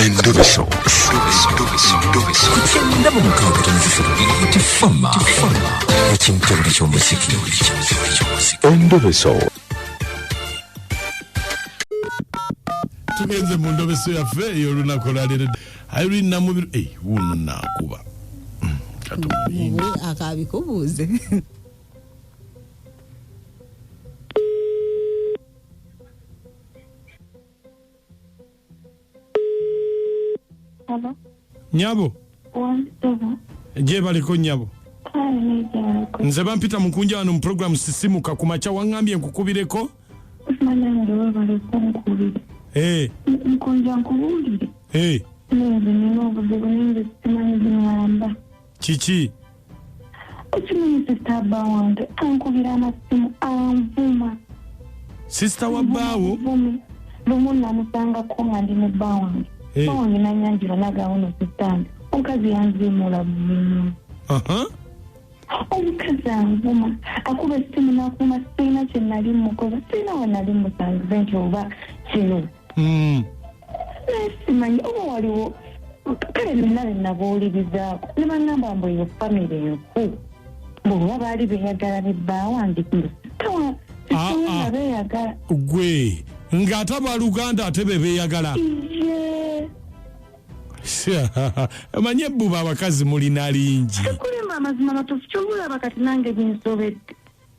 Endobeso. Ku 96.3 Tifama ekimtebule ky'omuziki. Endobeso. Tugenze mu ndobeso yaffe ey'olunaku olwaleero. Irene Namubiru, wuuno naakuba. Katumulinde. Akabikubuuze. Hello? Nyabo. Wansoba. Gyebaleko nyabo. Kale negyalako. Nze bampita mukunja wano mu program Sisimuka ku makya, waŋŋambye nkukubireko. Manange webale kunkubira. Nkunja nkubuulire. Nze nina obuzibu naye simanyi biŋŋamba. Kiki? Okimanyi sisita bba wange ankubira amasimu anvuma. Sisita wa bbaawo? Lumu namusangako nga ndi ne bba wange. Bba wange nanyanjula nagawo no sisita wange. Omukazi yanziimuula buzimu. Omukazi anvuma akuba essimu n'akuma, sirina kye nali mukoza, sirina we nali musangize nti oba kino. Naye simanyi oba waliwo kale nina be nabuulirizaako ne bangamba mbu eyo famire enfu, bw'oba baali beeyagala ne bba wange nga beeyagala. Gwe ng'ate abaluganda ate be beeyagala. Manye ebbuba abakazi mulina lingi. Tekulema amazima matuufu, ky'obulaba kati nange binsobedde.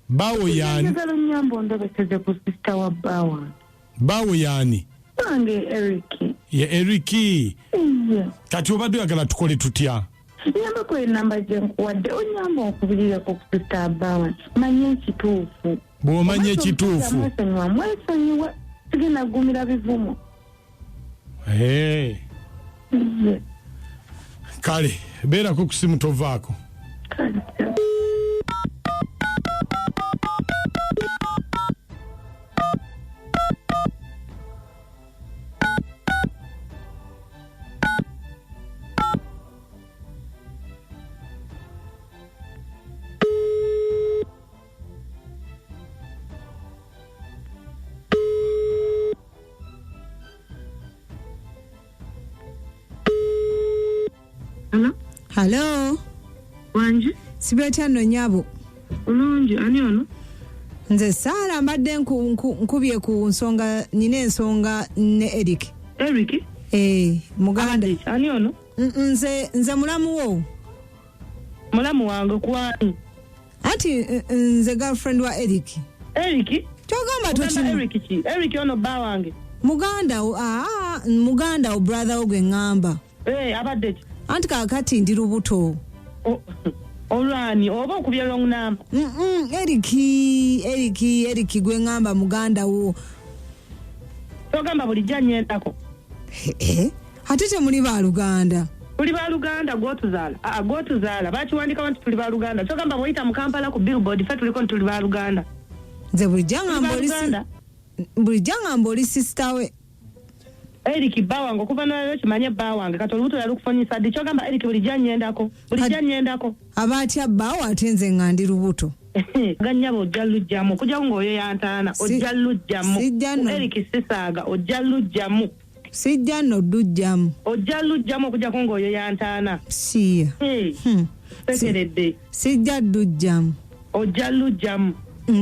Baawo yaani? Njagala onnyambe ondobeseze ku sisita wa bba wange. Baawo yaani? Wange Eric. Ye Eric. Kati obadde oyagala tukole tutya? Nyambako enamba gye nkuwadde, onnyambe onkubirireko ku sisita wa bba wange. Manye ekituufu. Bw'omanya ekituufu. Mwesonyiwa, mwesonyiwa. Sigenda kugumira bivumo. Kale, beerako ku simu tovaako. Kale. Hello. Wangi? Sibetya nno nyabo. Bulungi, ani ono? Nze Saara mbadde nkubye ku nsonga, nina ensonga ne Eric. Eric? Muganda. Ani ono? Nze mulamu wo. Mulamu wange kwani? Anti nze girlfriend wa Eric. Eric? Kyogamba tokimu. Eric ki? Eric ono bba wange. Muganda wo, muganda wo brother wo gwe ŋŋamba. Abadde ki? Anti kaakati ndi lubuto. Olwani oba okubye wrong number? Eric gwe ŋŋamba muganda wo. Togamba bulijjo annyendako. Ate temuli baluganda. Tuli baluganda gw'otuzaala. Gw'otuzaala bakiwandikawo nti tuli baluganda. Kyogamba bw'oyita mu Kampala ku billboard ffe tuliko nti tuli baluganda. Nze bulijjo ŋŋamba oli sister we. Eric bba wange okuva nalero kimanye bba wange kati olubuto yalukufunyisa ddi? Kyogamba Eric bulijjo annyendako. Bulijjo annyendako. Aba atya bbaawo ate nze nga ndi lubuto. Gannyabo ojja luggyamu okujjako ng'oyo yantaana ojja luggyamu. Eric sisaaga ojja luggyamu. Sijja nno ddujjamu. Ojja luggyamu okujjako ng'oyo yantaana. Siya. Sekeredde. Sijja ddujjamu. Ojja luggyamu.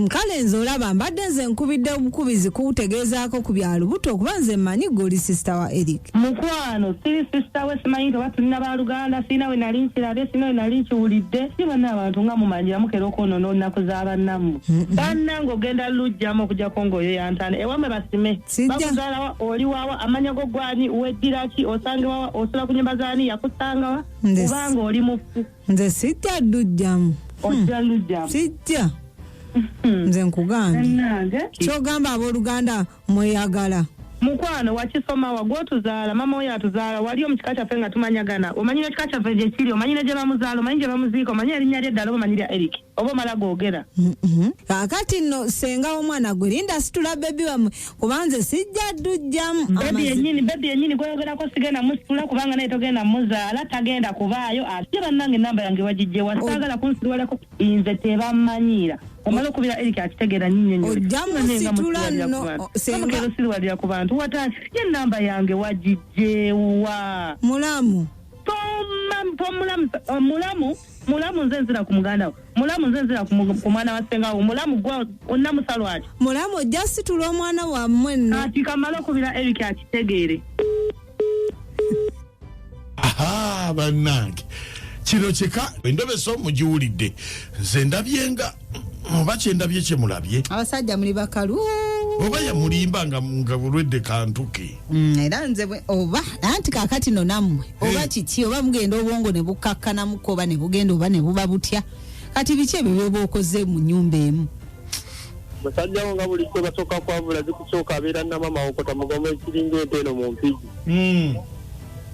Kale nze olaba mbadde nze nkubidde obukubizi kutegeezaako ku bya lubuto okuba nze mmanyi gwe oli sisita wa Eric. Mukwano siri sisita we, simanyi nti oba tulina baluganda, sirina we nali nkirabye, sirina we nali nkiwulidde. Si banna abantu nga mumanyira mukera okwonoona olunaku za bannammwe. Bannange ogenda luggyamu okujjako ng'oyo yantaana. Ewammwe basime. Bakuzaalawa, oli waawa, amanya go gwani, weddira ki, osangewawa, osula ku nnyumba z'ani, yakusangawa, kubanga oli mufu. Nze sijja ddujjamu. Ojja luggyamu. Sijja. Nze nkugambye. Kyogamba abooluganda mweyagala. Mukwano wakisoma wa gw'otuzaala, maama oyo atuzaala, wali omu kika kyaffe nga tumanyagana. Omanyi n'ekika kyaffe gye kiri, omanyi ne gye bamuzaala, omanyi gye bamuziika, omanyi erinnya lye eddala oba omanyi lya Eric, oba omala googera. Kaakati nno ssenga w'omwana gwe linda situla bebi wammwe kuba nze sijja ddujjamu. Bebi yennyini gweyogerako sigenda musitula kubanga naye togenda muzaala, tagenda kubaayo. Ate bannange ennamba yange wagijje wa, saagala kunsiruwalako. Nze tebammanyiira. Omala okubira Eric akitegeera nnyo. Ojja musitula nno, senga. Mukero siriwalira ku bantu wata ye namba yange wagijjeewa. Mulamu. Tomulamu mulamu mulamu nze nzira ku muganda wo. Mulamu nze nzira ku mwana wa ssenga wo. Mulamu gwe onnamusa lwaki? Mulamu ojja situla omwana wammwe nno. Kati kamala okubira Eric akitegeere. Aha, bannange kino kika endobeso mugiwulidde nze ndabye nga oba kyendabye kyemulabye. Abasajja muli bakalu. Oba yamulimba nga bulwedde kantuke. Era nze oba anti kakati no nammwe oba kiki oba mugenda obwongo ne bukkakkanamuko oba ne bugenda oba ne buba butya. Kati biki ebyo byoba okoze mu nnyumba emu? Musajja wo nga bulijjo basooka kwavula zikusooka abeera namamawokota mugomo ekiringa ente eno mu Mpigi.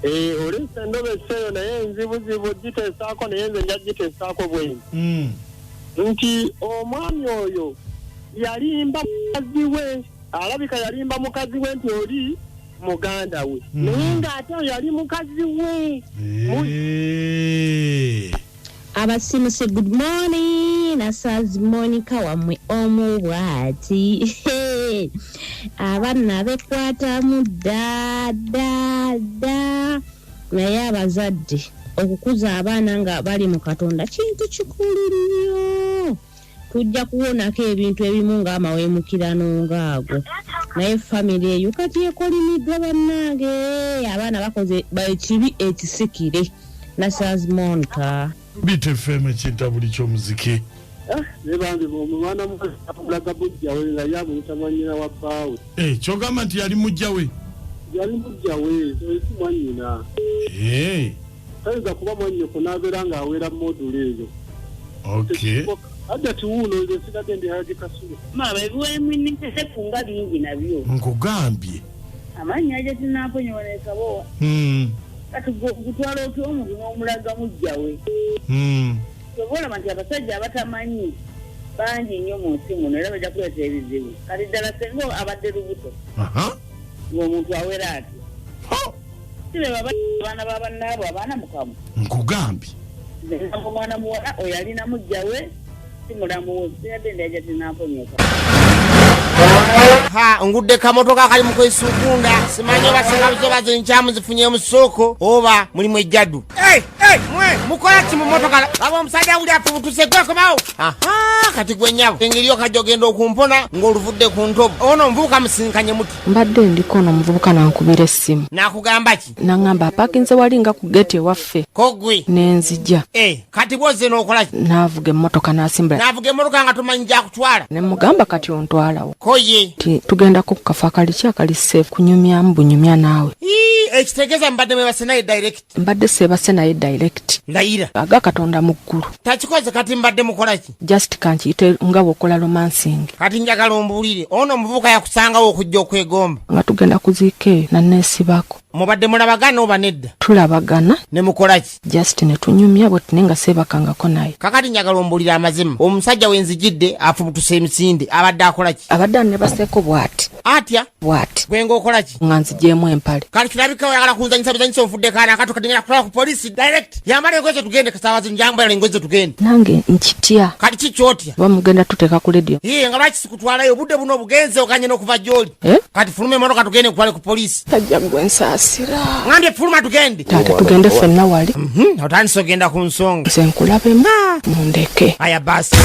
Oleese endobeso eyo naye enzibuzibu giteesaako naye nze nja giteesaako bwenzi. Nti omwami oyo yalimba mukazi we, alabika yalimba mukazi we nti oli muganda we. Naye ng'ate oyo yali mukazi we. Abasimuse good morning, Nasazi Monica wammwe omu bw'ati. Abaana bekwatamu dda dda dda. Naye abazadde okukuza abaana nga bali mu Katonda kintu kikulu nnyo. Tujja kuwonako ebintu ebimu ng'amawemukirano ng'ago. Naye famire eyo kati ekolimiddwa bannange. Abaana bakoze ekibi ekisikire. Nasazi Monica. Beat FM ekintabuli ky'omuziki. Ne bambi omwana mulaga mujja we nga yamuyita mwannyina wa bbaawe. Kyogamba nti yali mujja we? Yali mujja we, si mwannyina. Tayinza kuba mwannyoko n'abeera ng'awera modula eyo. Okay. Ajja tiwuuno nze nsigadde ndi Haji Kasule. Maama ebiwemwinniseku nga bingi nabyo. Nkugambye. Amannya ajja tinamponye wano e Kabowa. Kati gwe ogutwala otya omuntu n'omulaga mujja we? Kyova olaba nti abasajja abatamanyi bangi nnyo mu nsi muno era bajja kuleeta ebizibu. Kati ddala ssenga abadde lubuto. Ng'omuntu awera atyo. Si be baba abaana ba bannaabwe abaana mukamu. Nkugambye. Nze ngamba omwana muwala oyo alina mujja we si mulamu we. Siyadde ndi ajja tinamponyeka. Ha, ngudde kamotoka kali mu kwesukunda simanyi oba singa bizoba zinkyamu zifunye mu ssooko oba mulimu ejjaddu. Hey, hey, mwe mukola ki mu motoka? Laba omusajja wuli afubutuse gwekomawo. Aha, kati gwe nnyabo engeri okajja ogenda okumpona ng'oluvudde ku ntobo. Ono omuvubuka musinkanye muti. Mbadde ndiko ono omuvubuka n'ankubira essimu. N'akugamba ki? N'aŋŋamba apaakinze wali nga ku geeti ewaffe. Ko gwe? Ne nzija. Kati bw'ozze n'okola ki? N'avuga emmotoka n'asimbula. N'avuga emmotoka nga tomanyi gy'akutwala. Ne mugamba kati ontwalawo. Ko ye? Nti tugendako ku kafo akali ki akali safe kunyumyamu bunyumya naawe. Ekitegeeza mbadde mwebase naye direct. Mbadde seebase naye direct. Ndayira. Aga Katonda mu ggulu. Takikoze kati mbadde mukola ki? Just kankiyite nga bw'okola romancing. Kati njagala ombuulire, ono omuvubuka yakusangawo okujja okwegomba. Nga tugenda kuziika eyo nanneesibako. Mubadde mulabagana oba nedda? Tulabagana. Ne mukola ki? Just ne tunyumya bwe tune nga seebakangako naye. Kakati njagala ombuulire amazima. Omusajja we nzijidde afubutuse emisinde abadde akola ki? Abadde annebaseeko bw'ati. Atya? Bw'ati. Gwe ng'okola ki? Nga nzigyemu empale. Kati kirabika oyagala kunzanyisa bizanyisa onfudde kaana akato kati ngenda kutwala ku poliisi direct. Yambala engoye zo tugende kasaawa zino yambala engoye zo tugende. Nange nkitya. Kati ki ky'otya? Oba mugenda tuteeka ku leediyo. Yee, nga lwaki sikutwalayo obudde buno obugenze oganye n'okuva gy'oli? Kati fuluma emmotoka tugende nkutwale ku poliisi. Tajja gwe nsaasira. Ngambye fuluma tugende. Taata tugende ffenna wali. Otandise ogenda ku nsonga. Nze nkulabemu mundeke. Aya basi.